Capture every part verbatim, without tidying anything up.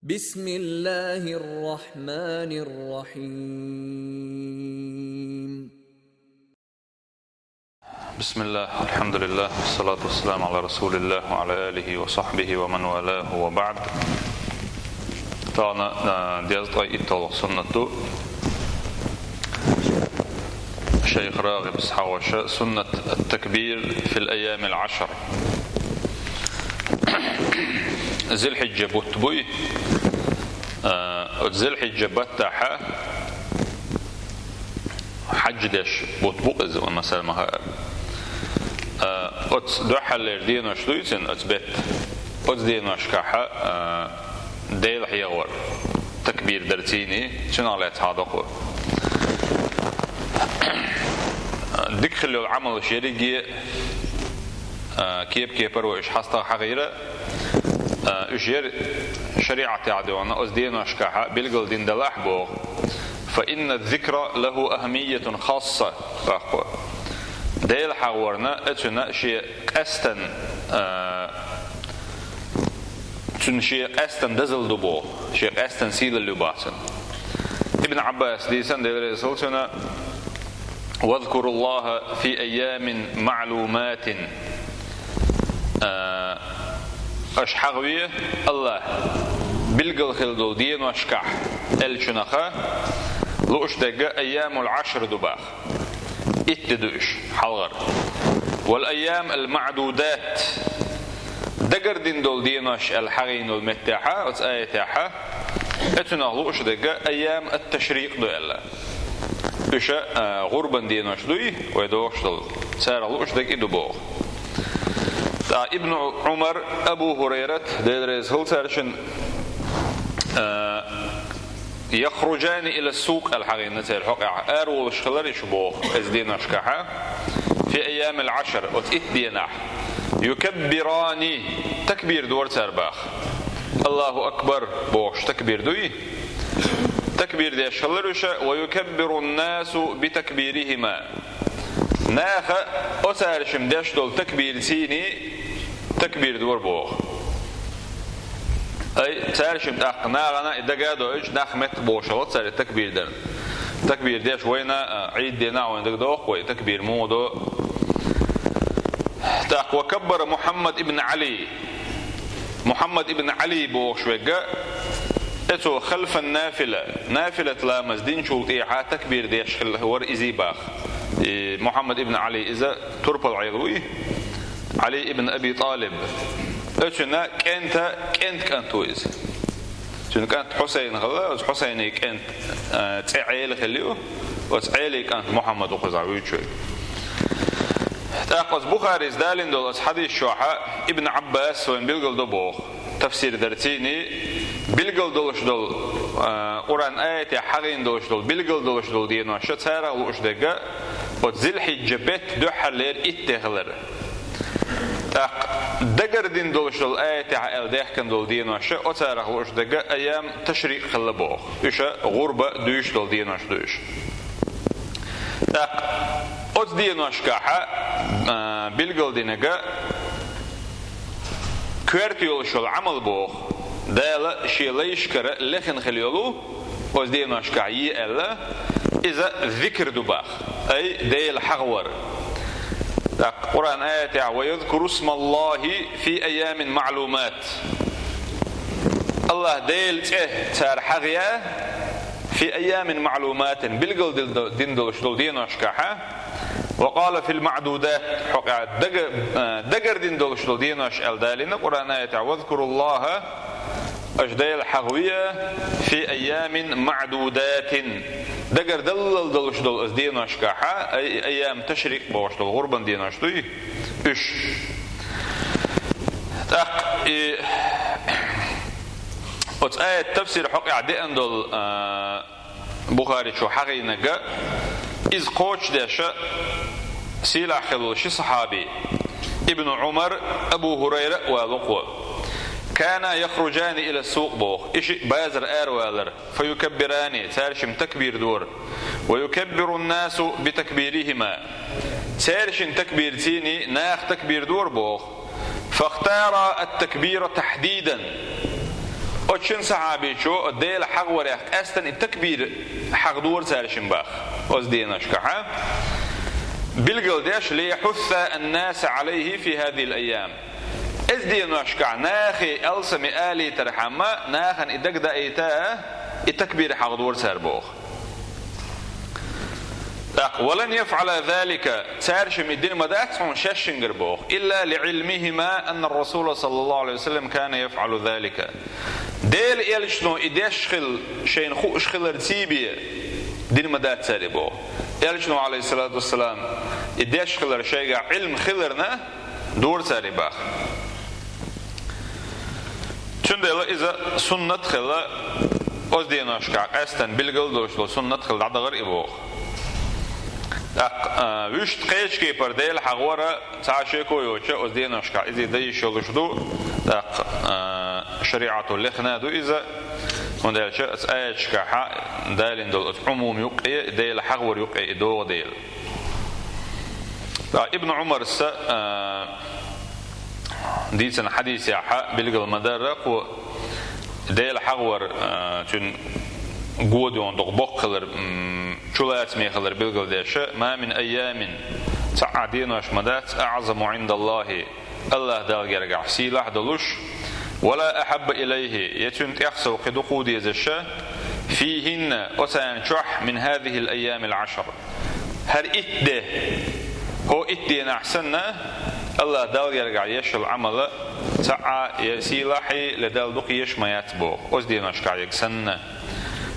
بسم الله الرحمن الرحيم. بسم الله، الحمد لله، والصلاة والسلام على رسول الله وعلى آله وصحبه ومن والاه وبعد. Тана, а, дезткъа итталгъа суннат ду. Шайх Рагъиб схьагъоша суннат التكبير في الأيام العشر. Зилхьиджа бутт буй. А, оцу Зилхьиджа баттахьа хьаьж деш бутт бу иза, ван масал ма хаара. А, оцу дуьххьарлера денош дуй цуьнан, оцу бетта. Оцу деношкахьа, а, Дела хьехавар, такбир дар цуьнан, цуьнах лаьцна хьадоккху. Дика хилла йолу Ӏамалш ерриге, а, кеп-кепара вай уьш хьастагӀа хьахийра, а, уьш яра шариӀатехь дуьхьал, оцу деношкахьа билггал дина далахь боху. فإن الذكر له أهمية خاصة, боху. Дела хьахаварна, оцуьнан шен къаьстан, а, Цуьнан шен къаьстан дозалла ду боху, шен къаьстан сийлалла ю боху цуьнан. Ибн Ӏаббаса дийцина, Дела реза хуьлда цунна: واذكروا الله في أيام معلومات. А, аша хьахаве АллахӀ билггал хилла долу деношкахь, аьллачуьнах лууш дерг أيام العشر ду боху. Итт де ду уьш, хьалхара. والأيام المعدودات. Дагардина долу денош аьлла хьахийна долу меттехьа, оцу аятехьа, оцуьнах лууш дерг أيام التشريق ду аьлла. Уьш, а, гӀурбан денош дуй, вай дохуш долу. Царах лууш дерг и ду боху. ТӀаккха Ибн Ӏумар, Абу ХӀурайрат, Дела реза хуьлда цаьршинна, а, يخرجان إلى السوق аьлла хьахийна церан хьокъехь. Ара волуш хилар уьш боху, оцу деношкахьа. في أيام العشر, оцу итт денахь. يكبران, такбир дора цара боху. الله أكبر бохуш такбир дуй. Такбир деш хилар уьш, ويكبر الناس بتكبيرهما. Наха оцаьршимма деш долу такбир цуьнан такбир дора боху. Ай, цаьршимма тӀаккха нахана и дага а доуьйтуш, нах меттахбовлуш хилла цара и такбир дар. Такбир деш вайна, а, Ӏийд дийнахь вайна дагадогӀу-кх вай, такбир муха до. ТӀаккха وكبر محمد بن علي. Мухьаммад ибн Ӏали бохуш верг, и цо خلف النافلة, нафилат ламаз динчул тӀехьа такбир деш хилла вара иза боху. И Мухьаммад ибн Ӏали иза турпал Ӏела вуй, Ӏали ибн Аби ТӀалиб. Оцуьнан кӀентан кӀентан кӀант ву иза. Цуьнан кӀант Хьусайн хилла, оцу Хьусайнан кӀентан, а, цӀе Ӏела хилла ю, оцу Ӏелин кӀант Мухьаммад ву кхузахь вуьйцуш верг. ТӀаккха оцу Бухарис далийна долу оцу хьадис чохьа Ибн Ӏаббас вайна билгал до боху, тафсир дар цуьнан, билгал долуш долу, а, Къуръан аятехь хьахийна долуш долу, билгал долуш долу денош царах лууш дерг, оцу Зилхьиджа бетта дуьххьарлера итт де хилар. ТӀаккха дагардина долуш долу аятехь аьлла даьхкина долу денош, оцарах лууш дерг айям ташрикъ хилла боху. Уьш гӀурба дуьйш долу денош ду уьш. ТӀаккха оцу деношкахьа, а, билгал динарг коьрта йолуш йолу Ӏамал боху. Дала шен лайшкара лехна хила йолу, оцу деношкахь е аьлла, иза зикр ду боху, ай, Дела хьахавар. ТӀаккха Къуръан аятехь: ويذكروا اسم الله في أيام معلومات. АллахӀ Делан цӀе цара хьахаян في أيام معلومات, билгал дин-, дина долуш долу деношкахьа. وقال في المعدودات, хьокъехь дага-, а, дагардина долуш долу денош аьлла далийна Къуръан аятехь: واذكروا الله, аша Дела хьахаве, في أيام معدودات, дагардаллал долуш долу оцу деношкахьа, ай, айям ташрикъ бохуш долу гӀурбан денош дуй уьш. ТӀаккха и оцу аят тафсир хьокъехь деана долу, а, Бухаричо хьахийнарг, иза кхочушдеш сийлахь хилла ши сахьаби, Ибн Ӏумар, Абу ХӀурайра а валу кхо. كانا يخرجان إلى السوق боху, и шиъ базар аравалара, فيكبران, цаьршимма такбир дора, ويكبر الناس بتكبيرهما, цаьршинна такбир цуьнан наха такбир дора боху. فاختارا التكبير تحديدا. Оцу шина сахьабичо Дела хьагӀварех къаьстина и такбир хьагӀдора цара шимма боху оцу деношкахь. Билгалдеш: «ليحث الناس عليه في هذه الأيام». Оцу деношкахь нахе алсам алийтархьама, нахана и дагадаийта, и такбир хьагӀдора цара боху. ТӀаккха: «ولن يفعلا ذلك», цара шимма и дина ма дац хьуна шаьшшингара боху, «إلا لعلمهما أن الرسول صلى الله عليه وسلم كان يفعل ذلك». Делан элчано и деш хилла шайна хууш хиларций бен дина ма дац цара и боху. Элчано, Ӏалайхиссалату вассалам, и деш хилар шайгахь Ӏилма хиларна, дора цара и боху. Цундела иза суннат хилла, оцу деношкахь къаьстина билгал долуш долу суннат хилла дӀадахара и боху. ТӀаккха, а, вуьшта кхечу кепара Дела хьагӀвар цхьа шеко йоцуш оцу деношкахь иза дан йиш йолуш ду, тӀаккха, а, шариӀато лехна ду иза, хӀунда аьлча оцу аяташкахь далийна долу оцу Ӏумум юккъе, Дела хьагӀвар юккъе и догӀу дела. Ткъа Ибн Ӏумарс, а, дийцина хьадисехь билгал ма-дарра кхо Дела хьагӀвар, а, цуьнан годонан дукха боккха хилар, м, чулацаме хилар билгалдеш: «ما من أيام», цхьа а денош ма дац, «أعظم عند الله», АллахӀ Далла гергахь сийлахь а долуш, «ولا أحب إليه», я цуьнан тӀех сов кхин дукха а дезаш, «فيهن», оцарна чохь, «من هذه الأيام العشر». ХӀара итт де, хӀо итт денахь санна, АллахӀ Далла гергахь еш йолу Ӏамал цхьа а я сийлахь а, я Далла дукха еш ма яц боху, оцу деношкахь ерг санна.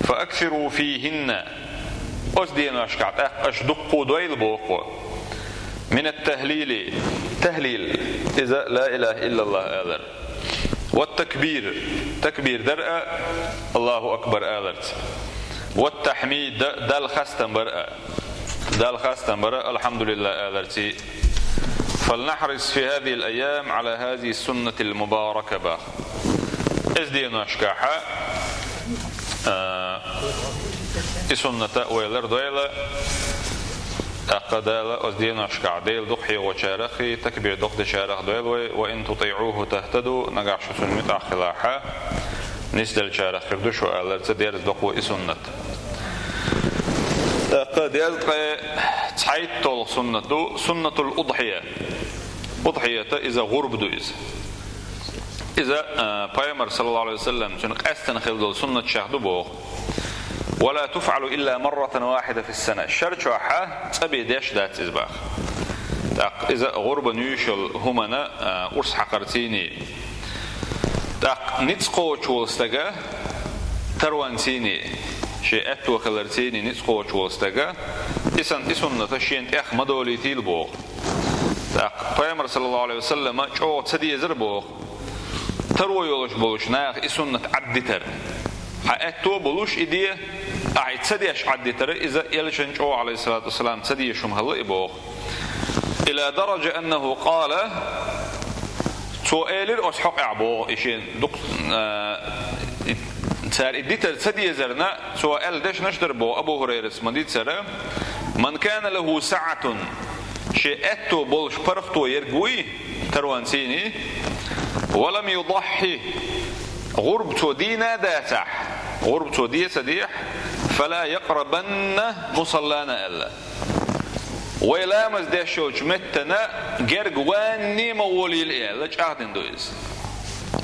«فأكثروا فيهن», оцу деношкахь тӀаккха аша дуккха а дойла боху, «من التهليل», тахлил, иза ла илаха иллаллах алар. «والتكبير», такбир дар а, Аллаху акбар аларца. «والتحميد», Далла хастам бар а, Далла хастам бар а, алхьамдулиллах аларций. «فلنحرص في هذه الأيام على هذه السنة المباركة», боху. Оцу деношкахь, а, и суннат вай лардойла. ТӀаккха Дала оцу деношкахь Дела дукха хьехочарах а, такбир дукха дечарах а дойла вай, «وإن تطيعوه تهتدوا», нагахь шу цунна муьтӀахь хилахь, нисделлачарах хир ду шу аларца дерза доккху и суннат. ТӀаккха дезткъе цхьайтталгӀа суннат ду, суннатул удхьия. Удхьията иза гӀурба ду иза. Иза, а, пайхамар, саллаллаху Ӏалайхи ва саллам, цуьнан къаьстина хилла долу суннатех ду боху. «ولا تفعل إلا مرة واحدة في السنة». Шар чохь цкъа бен деш дац иза боху. ТӀаккха иза гӀурбан юьйш йолу хӀуманна, а, урс хьакхарцийний. ТӀаккха ницкъ кхочуш волу стага тарванцийний, шен аьтто хиларцийний ницкъ кхочуш волу стага, и сан-, и суннат шена тӀех ма долийтийла боху. ТӀаккха пайхамар, саллаллаху Ӏалайхи ва саллама, чӀогӀа ца дезара боху таро йолуш болуш наха и суннат Ӏаддитар. Хьан аьтто а болуш и де, ахьа и ца деш Ӏаддитар, иза элчан чӀогӀа, Ӏалайхиссалату вассалам, ца дезаш хӀума хилла и боху. «إلى درجة أنه قال», цо элира оцу хьокъехь боху, и шен дукха, а, и, цара и дитар ца дезарна, цо аьлла дешнаш дара боху, Абу ХӀурайрас ма-дийццара: «من كان له سعة», шен аьтто болуш паргӀато ерг вуй, тарванцийний, «ولم يضح», гӀурба цо дийна а дацахь, гӀурба цо де а ца дехь, «فلا يقربن مصلانا», аьлла. Вай ламаз деш йолчу меттана герга ванне ма волийла и аьлла, чӀагӀдина ду иза.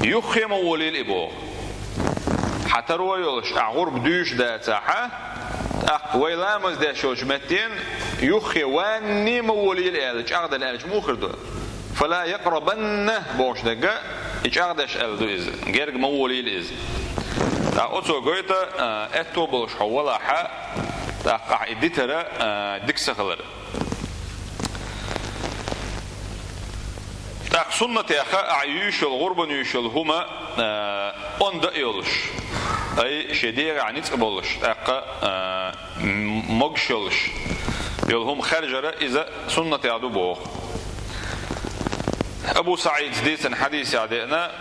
Юххе ма волийла и боху. Хьан таро йолуш ахь гӀурба дуьйш дацахь, тӀаккха вай ламаз деш йолчу меттана юххе ванне ма волийла и аьлла, чӀагӀдина аьлча муха хир ду? «فلا يقربن» бохуш дерг, и чӀагӀдеш аьлла ду иза, герга ма волийла иза. ТӀаккха оцо гойту, а, аьтто болуш хьо валахь, тӀаккха ахь и дитар, а, дика ца хилар. ТӀаккха суннатех ахь юьйш йолу, гӀурбан юьйш йолу хӀума, а, онда а йолуш, ай, шен дегӀехь ницкъ болуш, тӀаккха, а, м-, могуш йолуш йолу хӀума хаьржара иза суннатех ду боху. Абу СаӀида дийцина хьадисехь деана,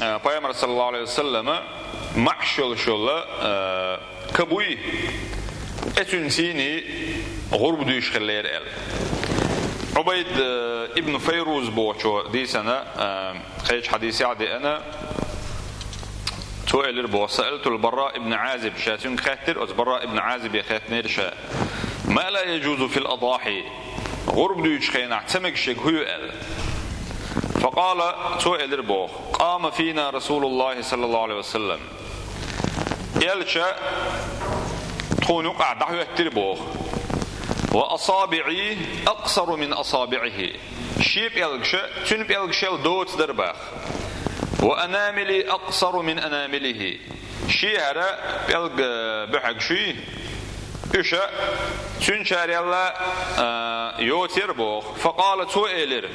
а, пайхамар, саллаллаху Ӏалайхи ва саллама, маӀаш йолуш йолу, а, ка буй, оцуьнцийний гӀурба дуьйш хиллера аьлла. Ӏубайд, а, ибн Файруз бохучо дийцина, а, кхечу хьадисехь деана, Цо элира боху: «سألت البراء بن عازب», ша цуьнга хаьттира, оцу Бараъ ибн Ӏазибе хаьттинера ша: «ما لا يجوز في الأضاحي؟» ГӀурба дуьйцучу хенахь ца мегаш ерг хӀун ю аьлла. فقال, цо элира боху: «قام فينا رسول الله صلى الله عليه وسلم». Элча тхуна юкъахь дӀахӀоьттира боху. «وأصابعي أقصر من أصابعه». Шен пӀелгаша цуьнан пӀелгашел доца дара боху. «وأناملي أقصر من أنامله». Шен хӀара пӀелг, а, буьхьиг шуй, уьш цуьнан чарел а, а, йоцура боху. «فقال», цо элира: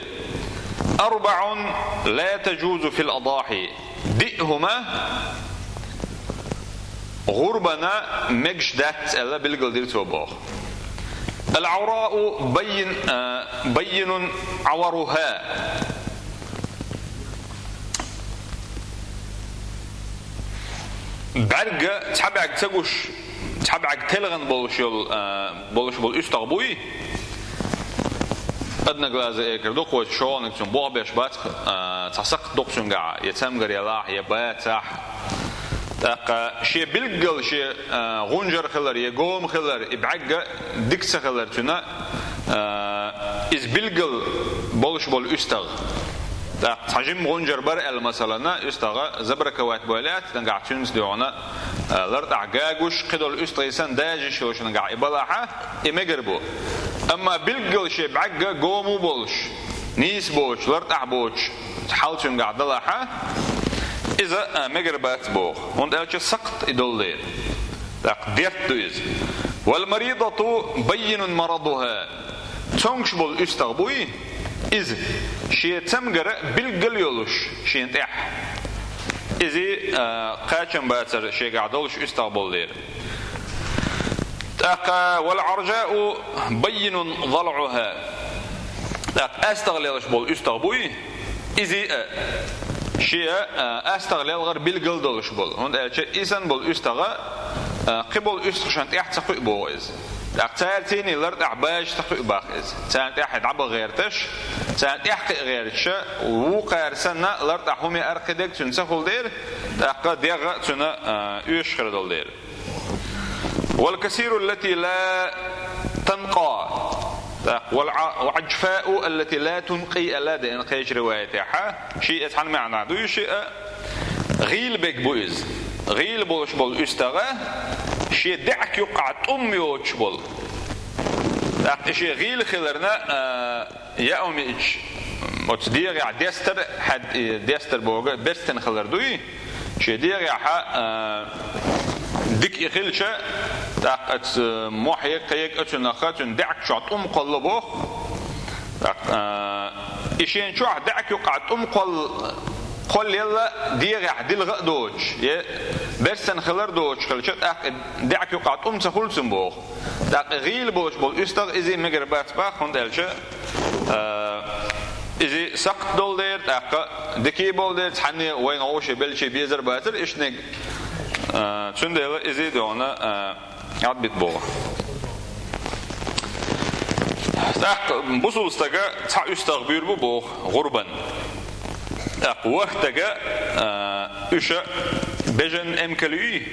«أربع لا تجوز في الأضاحي». Диъ хӀума гӀурбана мегаш дац аьлла билгалдира цо боху. «العوراء بين، а, بين عورها». БӀаьрг, цхьа бӀаьрг ца гуш, цхьа бӀаьрг телхина болуш йолу, а, болуш болу уьстагӀ буй? Одноглазый экар ду кхочу шолгӀаниг, цуьнан бохбеш бац, а, цхьа сакхт ду-кх цуьнгахь, я цамгар ялахь, я бацахь. ТӀаккха шен билггал шен, а, гӀунжар хилар, я гома хилар, и бӀаьрг дика ца хилар цуьнан, а, иза билггал болуш болу уьстагӀ. ТӀаккха цхьа жимма гӀунжар бара аьлла, масалана, уьстагӀа забраковать бойла аьлла, нагахь цуьнца дуьхьал, а, лартӀахь гуш, кхидолу уьстагӀий санна дажаш йолуш нагахь и балахь, и мегар бу. Амма билггал шен бӀаьрг гома болуш, нийса боцуш, лартӀахь боцуш хьал цуьнгахь далахь, иза, а, мегар бац боху, хӀунда аьлча сакхт и долу дела. ТӀаккха дерт ду иза. «والمريضة بين مرضها». Цомгуш болу уьстагӀ буй, иза шен цамгар билггал йолуш шена тӀехь. Иза, а, кхачам бацар шегахь долуш уьстагӀ болу дела. ТӀаккха «والعرجاء بين ضلعها». ТӀаккха астагӀа лелаш болу уьстагӀ буй, иза а шен, а, астагӀа лелгӀар билггал долуш болу. ХӀунда аьлча и санна болу уьстагӀа, а, кхин болу уьстагӀашна тӀехь ца кхуьу боху иза. ТӀаккха цара цӀийнан лартӀахь бажа ца кхуьу боху иза. Царна тӀехь дӀабаха гӀерташ, царна тӀехь кхиа гӀерташ, вукхара санна лартӀахь хӀума яар кхин дерг цуьнан ца хуьлу дела, тӀаккха дегӀ цуьнан, а, оьшуш хир долу дела. «والكسير التي لا تنقى». ТӀаккха «والع-، والعجفاء التي لا تنقي» аьлла деана кхечу риваятехь, шиъ а цхьана маьӀна дуй, шиъ а гӀийла берг бу иза. ГӀийла болуш болу уьстагӀа, шен даьӀахк юккъахь тӀум йоцуш болу. ТӀаккха и шен гӀийла хиларна, а, яа хӀума йиъча, оцу дегӀехь дестар, хьад-, и дестар боху, берстина хилар дуй, шен дегӀехь, а, дика и хилча, тӀаккха оцу мохь ега, кхин ега оцунах, цуьнан даьӀахк чохь тӀум кхолло боху. ТӀаккха, а, и шен чохь даьӀахк юккъахь тӀум кхолл-, кхоллаелла дегӀехь дилха а доцуш, е берстина хилар доцуш хилча, тӀаккха и даьӀахк юккъахь тӀум ца хуьлу цуьнан боху. ТӀаккха гӀийла болуш болу уьстагӀ иза мегар бац боху, хӀунда аьлча, а, иза сакхт долу дела, тӀаккха дика болу дела, цхьанне вайна гӀовше белчи безар бацара иштаниг, а, цуьндела иза дуьхьал, а, Ӏадбит боху. ТӀаккха бусулба стага цхьа уьстагӀ буьйр бу боху гӀурбан. ТӀаккха ворхӀ стага, а, уьш бежан эмкал юй,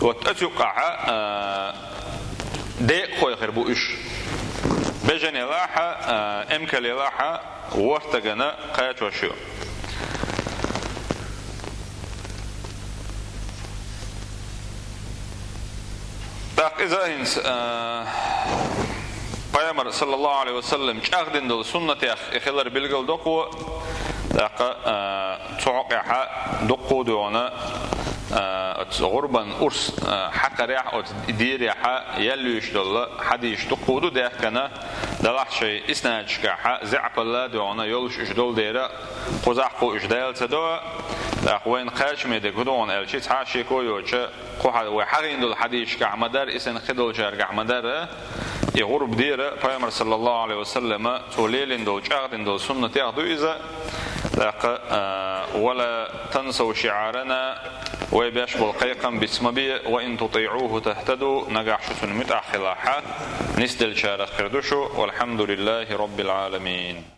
вот оцу юккъахь, а, декъахой хир бу уьш. Бежан елахь а, а, эмкал елахь а, ворхӀ стагана кхачош ю. ТӀаккха иза хӀинца, а, Пайхамар, саллаллаху Ӏалайхи ва саллам, чӀагӀдина долу суннатех и хилар билгал доккхо, тӀаккха, а, цу хьокъехь дуккха а дуьхьал, а, оцу гӀурбан урс, а, хьакхарехь, оцу дийрехь ял юьйш долу хьадисаш дуккха а ду даьхкина, делахь шайн иснадашкахь заьӀапалла а дуьхьал йолуш уьш долу дела, кхузахь кху уьш Дала ца до, тӀаккха вайна кхачаме дерг хӀун ду аьлча, цхьа а шеко йоцуш, кху хьа-, вай хьахийна долу хьадисашкахь ма-дарра, и санна кхидолчаьргахь ма-дарра, и гӀурба дийр Пайхамар, саллаллаху Ӏалайхи ва саллам, цо лелийна долу, чӀагӀдина долу суннатех ду иза. ТӀаккха, а, «ولا تنسوا شعارنا», вай беш болу кхайкхам биц ма бе, «وإن تطيعوه تهتدوا», нагахь шу цунна муьтӀахь хилахь, нисделлачарах хир ду шу. والحمد لله رب العالمين.